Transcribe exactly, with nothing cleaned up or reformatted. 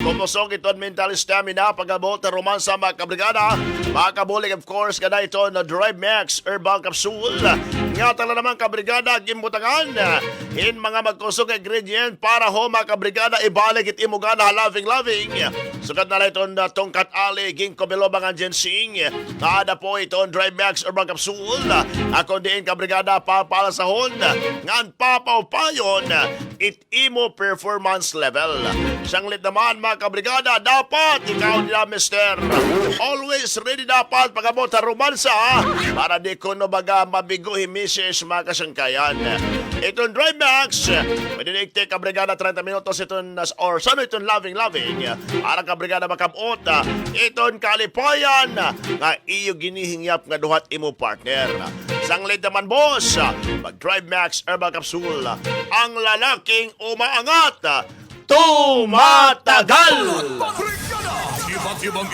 Kumusog iton mental stamina pag-abot ha romansa, mga kabrigada. Makabulig, of course, ngada iton Drive Max Herbal Capsule. Nga tala naman, kabrigada, ginbutangan hin mga magkusog nga ingredient para ho, mga kabrigada, ibalik it imo gana ha loving-loving. Sugad na la iton, ah, tungkat ali, ginkgo biloba ngan ginseng. Nga ada po iton Drive Max Herbal Capsule. Akon diin, kabrigada, papalasahon ngan papaupayon it imo performance level. Sanglit naman, mga kabrigada, dapat ikaw nila, mister, always ready dapat pag-abot ha romansa, para di kuno baga mabigo hi misis, mga kasangkayan. Iton Drive Max, pwede na igtik, kabrigada, treinta minutos iton nas-, or sano iton loving-loving, para, kabrigada, makab-ot iton kalipayan nga iyo ginihingyap nga duhat imo partner. Sanglit naman, boss, mag-Drive Max Herbal Capsule, ang lalaking umaangat, tumatagal. Iba't ibang